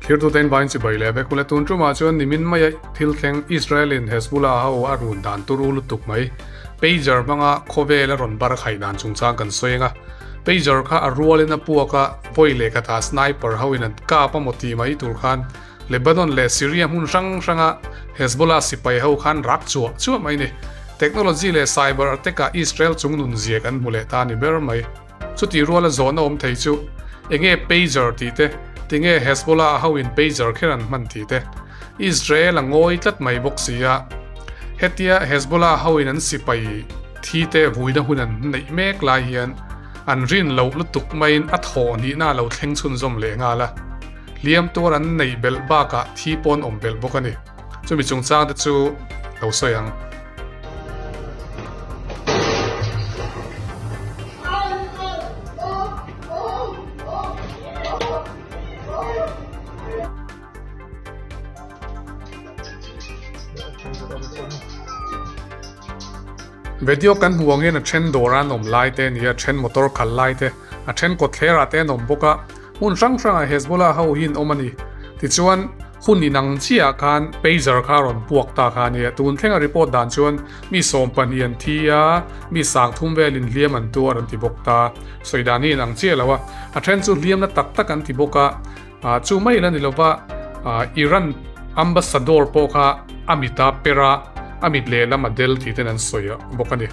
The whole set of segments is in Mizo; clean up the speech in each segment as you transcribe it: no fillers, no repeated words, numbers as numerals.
Thirtute in vain chibai leh vek ule tun tumah chuan nimin maia thil thleng Israel in Hezbollah ho a run dan turu lutuk mai pager hmanga khawvel a rawn bar khaih dan chungchang kan sawi ang a. Pager kha a rualin a puak a, vawi leh khatah sniper ho in an kap a maw tih mai tur khan Lebanon leh Syria hmun hrang hranga Hezbollah sipai ho khan rak chuah chuah mai ni. Technology leh cyber attack ah Israel chung nun zia kan hmu leh ta ni ber mai. Chutih ruala zawhna awm thei chu enge pager tih te, tinge Hezbollah ho in pager kher an hman tih te. Israel a ngawi tlat mai bawk si a, hetia Hezbollah ho in an sipai thi te vuina hun an neih mek lai hian an rin loh lutuk maiin a thawh hnihna a lo thleng chhunzawm leh nghal a. Hliam tuar an neih belh bakah thi pawn awm belh bawk a ni. Chumi chungchang te chu lo sawi ang. Video kan hmuh angin a then dawr an awm lai te a ni a, a then motor kal lai te, a then kawtthler ah te an awm bawk a. Hmun hrang hrangah Hezbollah ho hi an awm a ni. Tichuan, hun inang chiahah khan pager kha a rawn puak ta kha a ni a. Tun thlenga report dan chuan mi 12 an thi a, mi 30 velin hliam an tuar an ti bawk ta. Sawi dan hi inang chiah lo a, a then chu hliamna tak tak an ti bawk a. Chu mai la ni lova, Iran ambassador pawh kha a mit a per a, a mit lehlam a del tih ten an sawi bawk a ni.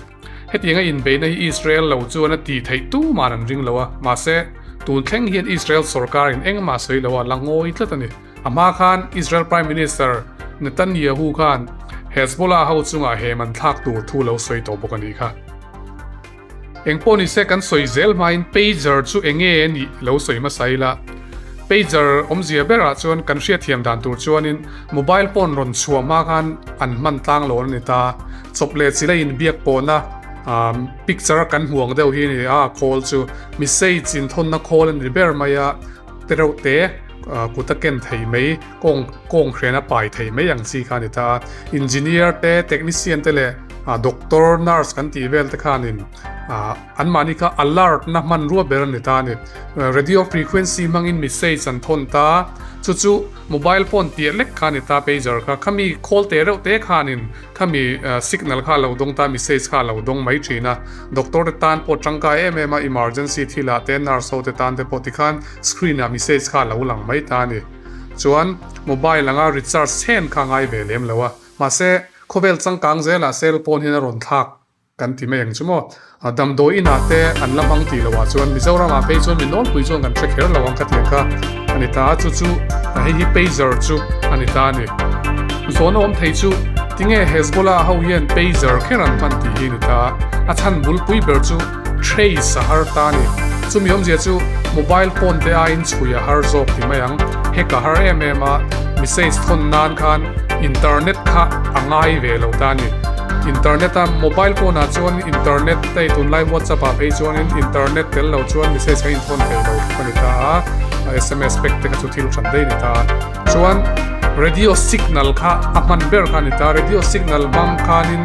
Hetianga inbeihna hi Israel lo chuan a tih theih tuman an ring lo a, mahse, tun thleng hian Israel sorkarin engmah sawi lo a la ngawi tlat a ni. A hma khan Israel Prime Minister Netanyahu khan Hezbollah ho chungah hem an thlak tur thu lo sawi tawh bawk a nih kha. Engpawh nise kan sawi zel hmain pager chu enge a nih lo sawi hmasa ila. Pager awmzia berah chuan kan hriatthiam dan tur chuanin mobile phone rawn chhuah hma khan an hman tlang lo a ni ta. Chawp leh chila inbiak pawhna picture a kan hmuh ang deuh hi a ni a, khawl chu message inthawnna khawl a ni ber mai a, tereuh te kut a ken thei mai, kawng kawng hren a pai thei mai ang chi kha a ni ta a. Engineer te, technician te leh doctor, nurse kan tih vel te khanin anmahni kha alert na hmanrua ber a ni ta a ni. Radio frequency hmangin message an thawn ta a, chu chu mobile phone piah lek kha a ni ta pager kha, khami khawl te reuh te khanin Khami signal kha a lo dawng ta, message kha a lo dawng mai thin a. Doctor te tan pawh tangkai em em a, emergency thil ah te, nurse ho te tan te pawh tikhan screen ah message kha a lo lang mai ta a ni. Chuan mobile anga recharge chhen kha a ngai ve lem lo a. Mahse, khawvel changkang zelah cell phone hian a rawn thlak kan ti mai ang chu maw. Damdawi inah te an la hmang tih loh ah chuan Mizoram ah phei chuan mi nawlpui chuan kan hre kher lo ang ka tiang kha a ni ta a, chu chu hei hi pager chu a ni ta a ni. Zawn a awm thei chu tinge Hezbollah ho hian pager kher an hman tih hi a ni ta a, a chhan bulpui ber chu trace a har ta a ni. Chumi awmzia chu mobile phone te aiin chhui a har zawk ti mai ang, hack a har em em a, message thawn nan khan internet kha a ngai ve lo ta a ni. Internet a mobile phone ah chuan internet hei tunlai whatsapp ah phei chuanin internet tel lo chuan message kha inthawn thei lo tluk a ni ta a, sms pek te kha chu thil hran daih a ni ta a. Chuan radio signal kha a hman ber kha a ni ta a, radio signal hmang khanin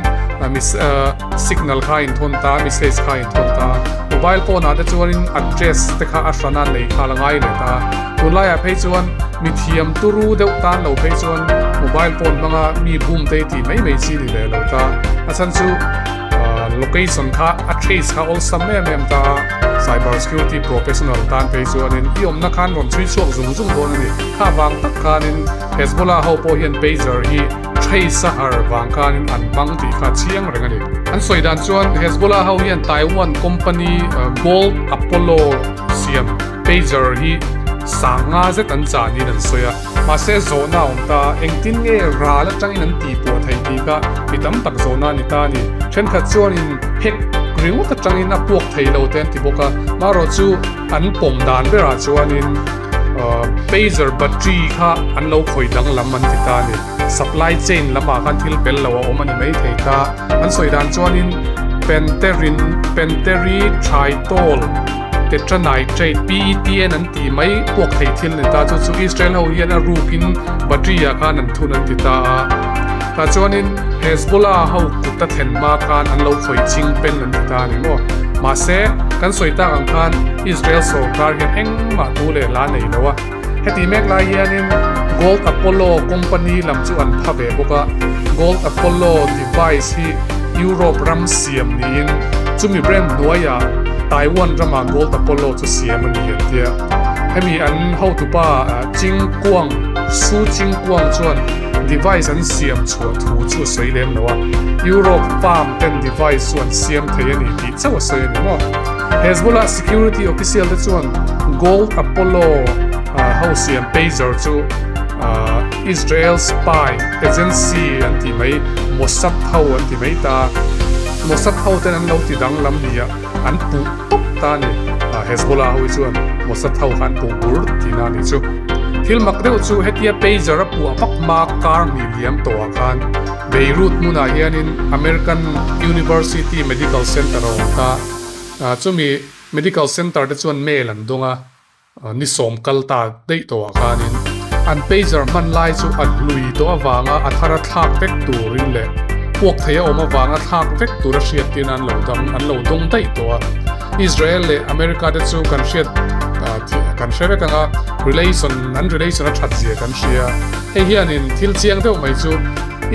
signal kha a inthawn ta a, message kha a inthawn ta a. Mobile phone ah te chuanin address te kha a hrana nei kha a la ngai leh ta a. Tunlaiah phei chuan mithiam turu deuh tan lo phei chuan mobile phone hmanga mi bum te tih mai mai chi ni ve lo ta. A chhan chu location kha a trace kha awlsam em em ta a, cyber security professional tan phei chuanin i awmna khan rawn chhui chhuak zung zung dawn a ni. Kha vang tak khanin Hezbollah ho pawh hian pager hi trace a har vang khanin an hmang tih kha chiang reng a ni. An sawi dan chuan Hezbollah ho hian Taiwan company Gold Apollo siam Pager hi sanga zet an chah niin an sawi a, mahse zawhna a awm ta, engtin nge ral atangin an tihpuah theih tih kha mi tam tak zawhna a ni ta a ni. Thenkhat chuanin hack ringawt atangin a puak thei lo te an ti bawk a, marawh chu an pawm dan berah chuanin pager battery kha an lo khawih danglam an ti ta a ni. Supply chain lamah khan thil pel lo a awm a ni maithei ta. An sawi dan chuanin Penterin, Penteri Thaitawl, Tetranitrate, PETN an tih mai puak thei thil a ni ta. Chu chu Israel ho hian a rukin battery ah khan an thun an ti ta a. Tah chuanin Hezbollah ho kut a thlen hma khan an lo khawih ching pen an ti ta a ni maw. Mahse, kan sawi tak ang khan Israel sorkar hian engmah tu leh la nei lo a. Heti mek lai hianin Gold Apollo company lam chu an pha ve bawk a, Gold Apollo device hi Europe ram siam niin chumi brand hnuaiah Taiwan ramah Gold Apollo chu siam a ni an tia. Hemi an hotupa Ching Kuang, Su Ching Kuang chuan device an siam chhuah thu chu a sawi lem lo a, Europe farm ten device chu an siam thei a ni tih chauh a sawi a ni maw. Hezbollah security official te chuan Gold Apollo ho siam pager chu Israel spy agency an tih mai Mossad ho an ti mai ta. Mossad ho ten an lo ti danglam nia an puh tawp ta a ni. Hezbollah ho hi chuan Mossad ho kha an puh bur tihna a nih chu. Thil mak deuh chu hetia pager a puah vak hma kar ni liam tawhah khan Beirut hmunah hianin American University Medical Center a awm ta. Chumi Medical Center te chuan mail an dawng a, ni sawm kal ta daih tawhah khanin an pager hman lai chu a hlui tawh avanga a thar a thlak vek turin leh puak thei a awm avanga thlak vek tura hriattirna an lo dang an lo dawng daih tawh a. Israel leh America te chu kan hriat kan hre vek ang a, relation an relation a that zia kan hria. Hei hianin thil chiang deuh mai chu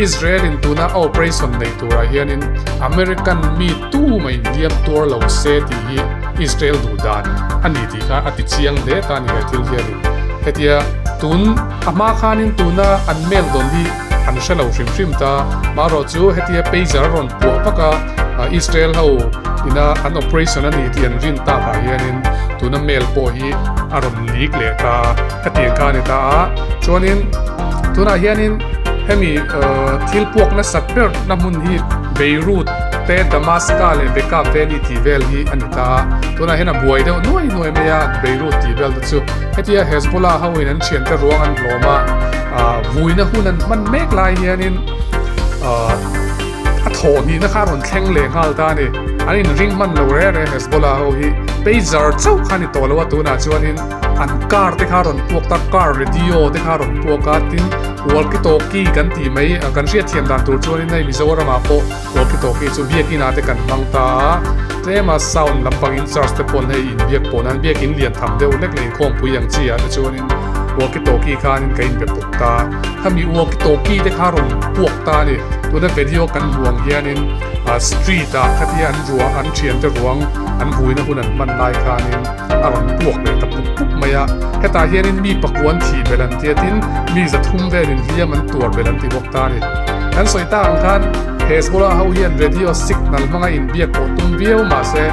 Israel in tuna a operation nei turah hianin American mi tu mai inhliam tuar lo se tih hi Israel duh dan a ni tih kha a ti chiang hle ta a ni he thil hianin. Hetia tun a hma khanin tuna an mail dawn hi an hre lo hrim hrim ta. Marawh chu hetia pager a rawn puah vak a, Israel ho ina an operation a ni tih an rin takah hianin tuna mail pawh hi a rawn leak leh ta hetiang kha a ni ta a. Chuanin tunah hianin hemi thil puak nasat ber na hmun hi Beirut te Damaska leh Bekaa Valley tih vel hi a ni ta a. Tunah hian a buai deuh nuai nuai mai a Beirut tih vel te chu. Hetia Hezbollah ho in an thiante ruang an hlawm a, vuina hun an hman mek lai hianin a thawh hnihna kha a rawn thleng leh nghal ta a ni. An inring hman lo reng reng Hezbollah ho hi pager chauh kha a ni tawh lo a tunah chuanin an car te kha a rawn puak ta, car radio te kha a rawn puak a, tin walkie talkie kan tih mai kan hriatthiam dan tur chuanin hei Mizoramah pawh walkie talkie chu biakinah te kan hmang ta a, tlema sound lampang in charge te pawn hei inbiak pawh nan biakin lian tham deuh lek leh inkhawmpui ang chi ah te chuanin walkie talkie khanin ka inbe pawp ta. Khami walkie talkie te kha rawn puak ta a ni. Tuna video kan hmu ang hianin street ah khatia an ruang an thiante ruang an vuina hun an hman lai khanin a rawn puak leh ta pup pup mai a. Hetah hianin mi pakuan thih belh an tia tin mi zathum velin hliam an tuar belh an ti bawk ta a ni. Kan sawi tak ang khan Hezbollah ho hian radio signal hmanga inbiak pawh tum viau mahse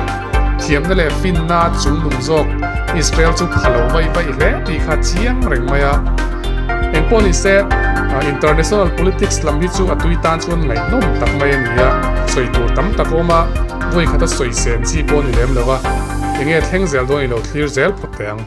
thiamna leh finna chungnung zawk Israel chu pha lo vaih vaih hle tih kha chiang reng mai a. Engpawh ni se, international politics lam hi chu a tui tan chuan ngaihnawm tak mai a ni a, sawi tur tam tak a awm a, vawi khata sawi sen chi pawh a ni lem lo a, enge thleng zel dawn i lo thlir zel phawt teh ang.